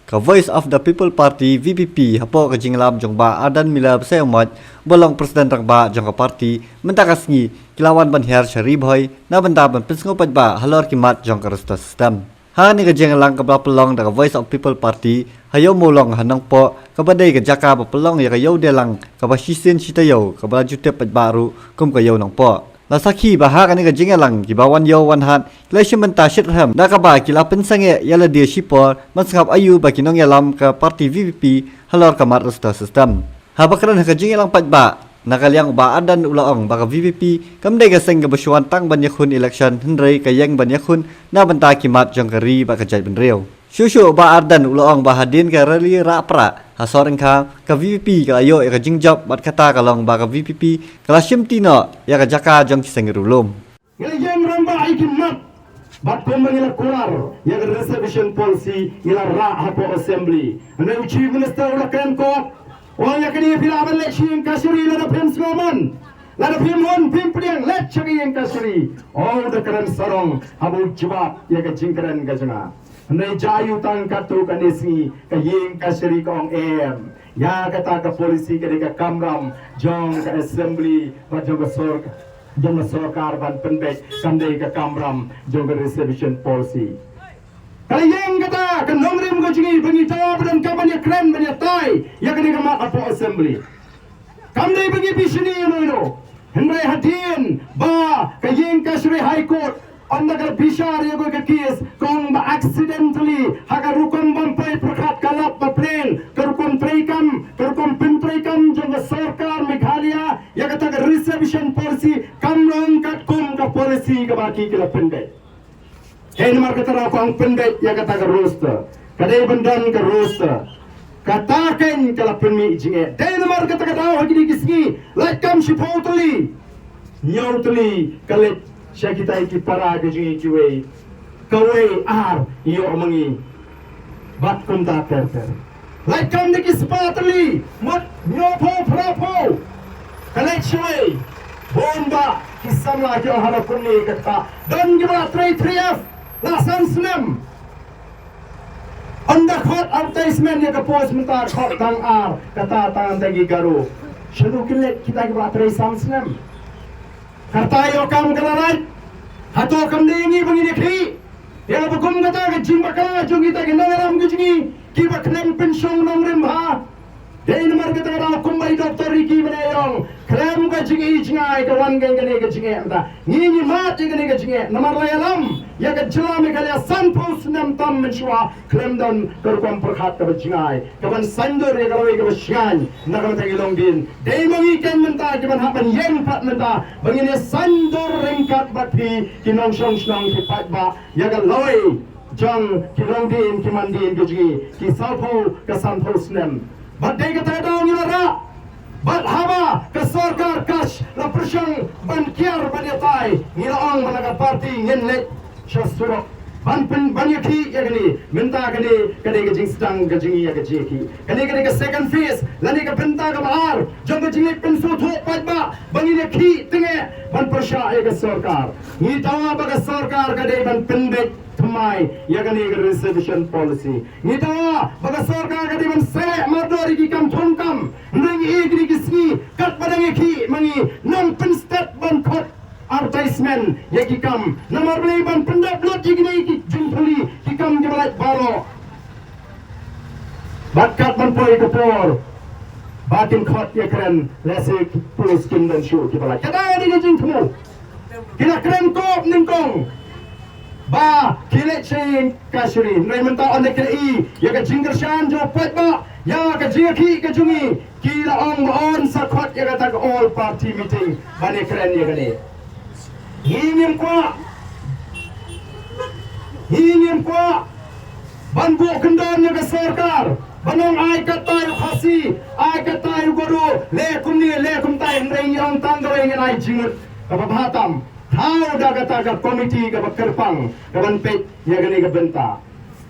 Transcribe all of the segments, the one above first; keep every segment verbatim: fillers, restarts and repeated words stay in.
Ka Voice of the People Party, V P P, hapoh ka jingïalam jong Bah Ardent Miller Basaiawmoit, ba long President Rangbah jong ka party, mynta ka sngi ki la wan ban hiar sha Ri Bhoi na bynta ban pynsngew paidbah halor ki mat jong ka roster system. Ha kane ka jingïalang kaba la pynlong da ka Voice of People Party ha Ïew Mawlong ha Nongpoh, kaba dei ka jaka ba pynlong ïa ka Ïew Deilang kaba shisien shi taïew, kaba la ju tip paidbah ruh kum ka Ïew Nongpoh. La sakhi ba ha kane ka jingïalang kiba wan ïew wan hat ki la shim bynta shitrhem, da kaba ki la pynsangeh ïa lade shipor ban sngap aïu ba ki nongïalam ka party V P P halor ka mat roster system. Haba kren ha ka jingïalang paidbah, na ka liang u Bah Ardent u la ong ba ka V P P kam dei ka seng kaba shu wan tang ban ïakhun election, hynrei ka ïeng ban ïakhun na bynta ki mat jong ka ri bad ka jaitbynriew. Shuh shuh u Bah Ardent u la ong ba hadien ka rally rah prah ha Sohryngkhah, ka V P P ka la ïoh ïa ka jingjop bad kata ka long ba ka V P P ka la shimti noh ïa ka jaka jong ki seng riewlum. Ngi la ïeng rangbah ïa ki mat, bad kumba ngi la kular ïa ka reservation policy, ngi la rah hapoh assembly. Hynrei u Chief Minister u la kren kop, u ong ïa kane phi lah ban leit sha ïing kashari lada phim sngewman, lada phim hun phim pdiang, leit sha ka ïing kashari. U da kren sarong haba u jubab ïa ka jingkren ka jong nga. Hynrei jia ïa u tang katto katne sngi ka ïing kashari ka ong em. Ïa kata ka policy ka dei ka kamram jong ka assembly bad jong ka sor-, jong ka sorkar ban pynbeit, kam dei ka kamram jong ka reservation policy. Ka la ïeng kata ka nongrim ka jong ngi ba ngi dawa ba donkam ban ïakren ban ïatai ïa kane ka mat hapoh assembly. Kam dei ba ngi bishni ïano ïano. Hynrei hadien ba ka ïing kashari High Court ynda ka la bishar ïa kawei ka case, ka ong ba accidentally ha ka rukom bym poi pyrkhat ka lap ba plain, ka rukom treikam, ka rukom pyntreikam jong ka sorkar Meghalaya ïa kata ka reservation policy kam long katkum ka policy kaba ki ki la pynbeit. Dei namar kata ruh ka ong pynbeit ïa kata ka roster. Ka dei ban don ka roster. Kata kein ka la pynmih jingeh. Dei namar kata ka daw ha kine ki sngi, lait kam shiphew tylli, hynñiew tylli ka leit sha kita ki para ka jong ngi kiwei. Kawei ar ïoh ma ngi. Bad kumta ter ter. Lait kam da ki spah tylli, mut hynñiewphew phraphew. Ka leit shawei. Bun bah ki samla ki ong haba kumne kata. Don kiba la trei three F la san snem. Ynda khot advertisement ïa ka post mynta khot tang ar, kata tang tang ki Garo. Shano ki leit kita kiba la trei san snem? Kata ïoh kam ka la lait. Hato kam dei ngi ba ngin ïakhih ïa kaba kum kata ka jingbakla jong kita ki nongïalam ka jong ngi kiba khlem pynshong nongrim bha? Dei namar kata ka daw kumba i Doctor Ricky Baniah i ong, khlem ka jingi jngai ka wan kein kane ka jingeh mynta. Ngi ngi mad ïa kane ka jingeh namar la ïalam ïa ka jylla Meghalaya sanphew snem tam mynshuwa khlem don ka rukom pyrkhat kaba jngai. Ka ban saiñdur ïa ka lawei kaba shngaiñ na ka bynta ki longdien. Dei ma ngi kein mynta ki ban hap ban ïeng pat mynta ba ngin ïa saiñdur ryngkat bad phi ki nongshong shnong ki paidbah ïa ka lawei jong ki longdien ki mandien ka jong ngi ki sawphew ka sanphew snem. Bad dei kata ka daw ngi la rah. Bad haba ka sorkar Kash la pyrshang ban kiar ban ïatai, ngi la ong ba na ka party ngin leit sha surok ban pyn, ban ïakhih ïa kane. Mynta kane ka dei ka jingsdang ka jong ngi ïa ka jingïakhih. Kane ka dei ka second phase lane ka bynta kaba ar jong ka jingleit pynsngewthuh paidbah ba ngin ïakhih tyngeh ban pyrshah ïa ka sorkar. Ngi dawa ba ka sorkar ka dei ban pynbeit thymmai ïa kane ka reservation policy. Ngi dawa ba ka sorkar ka dei ban sangeh mardor ïa ki kam thungkam. Hynrei ngi ïa kine ki sngi katba dang ïakhih ma ngi nang pynstet ban khot advertisement ïa ki kam. Namar balei? Ban pyndep lut ïa kine ki jingpule ki kam kiba lait baroh. Bad kat ban poi ka por ba kin khot ïakren lehse ki post kim don shuh kiba lait. Kata ka dei ka jingthmu. Ki la kren kop nyngkong ba ki leit sha ïing kashari. Hynrei mynta ynda ki la i ïa ka jingkyrshan jong u paidbah ïa ka jingïakhih ka jong ngi, ki la ong ba yn sa khot ïa kata ka all party meeting ban ïakren ïa kane. Ngi ngim kwah, ngi ngim kwah ban buh kyndon ïa ka sorkar ban ong ai katai u Khasi, ai katai u Garo, leh kumne leh kumtai. Hynrei ngi ong tang kawei, ngin ai jingmut kaba bha tam. Thaw da kata ka komiti kaba kyrpang kaban peit ïa kane ka bynta.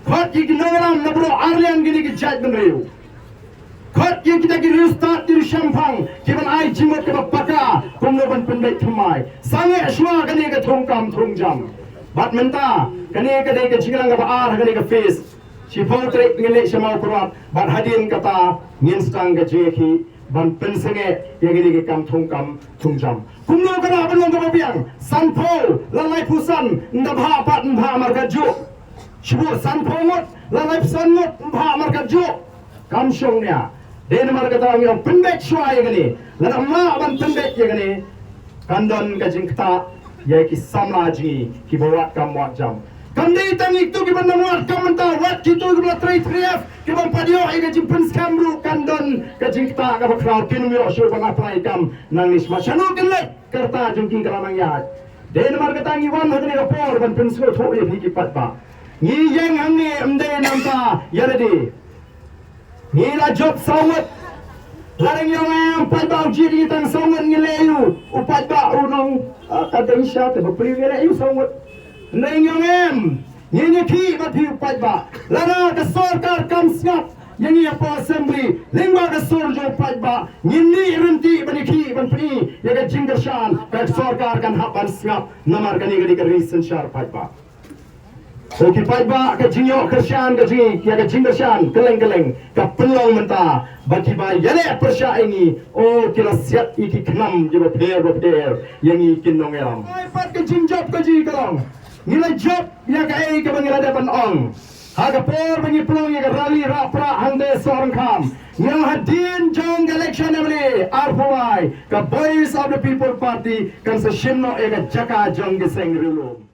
Khot ïa ki nongïalam na baroh arliang kine ki jaitbynriew. Khot ïa kita ki riewstad ki riewshemphang kiban ai jingmut kaba paka kumno ban pynbeit thymmai. Sangeh shuwa kane ka thungkam thungjam. Bad mynta kane ka dei ka jingïalang kaba ar ha kane ka phase. Shiphew tarik ngin leit sha Mawkyrwat bad hadien kata ngin sdang ka jingïakhih ban pynsangeh ïa kine ki kam thung kam thung jam. Kumno ka lah ban long kaba biang? Sanphew la laiphew san, ynda bha pat ym bha markatjuh. Shibun sanphew ngut la laiphew san ngut ym bha markatjuh. Kam shong nia. Dei namar kata ngi ong pynbeit shuwa ïa kane. Lada ym lah ban pynbeit ïa kane, kan don ka jingktah ïa ki samla jong ngi kiba wad kam wad jam. Kam dei tang ïa kito kiba nang wad kam mynta, wat kito kiba la trei three F kiba ym pat ïoh ïa ka jingpynskhem ruh kan don ka jingktah kaba khraw, kin ym ïoh shuh ban apply kam nangne shakhmat. Shano kin leit? Ka rta jong ki ka la nang ïaid. Dei namar kata ngi wan ha kane ka por ban pynsngewthuh ïa phi ki paidbah. Ngi ïeng hangne ym dei namar ïa lade. Ngi la jop saw ngut. La dang ïong em paidbah, u jied ïa ngi tang saw ngut, ngi leh ïa u? U paidbah u ong, ah, ka dei shisha te bapli, ngi leh ïa u saw ngut. Ym dang ïong em? Ngin ïakhih bad phi u paidbah. Lada ka sorkar kam sngap ïa ngi hapoh Assembly lyngba ka sur jong u paidbah, ngin mih ryntih ban ïakhih ban pyni ïa ka jingkyrshan, ka sorkar kan hap ban sngap namar kane ka dei ka ri synshar paidbah. Ko ki paidbah, ka jingïoh kyrshan ka jong ngi ïa ka jingkyrshan kylleng kylleng ka pynlong mynta ba kiba ïaleh pyrshah ïa ngi, oh, ki la siat ïa ki khnam kiba pher ba pher ïa ngi ki nongïalam. Ai pat ka jingjop ka jong ngi ka long, ngi la jop ïa kaei kaba ngi la dep ban ong. Ha ka por ba ngi pynlong ïa ka rally rah prah hangtei Sohryngkham, ngi ong hadien jong ka election M L A arphew lai, ka Voice of the People Party kan sa shim noh ïa ka jaka jong ki seng riewlum.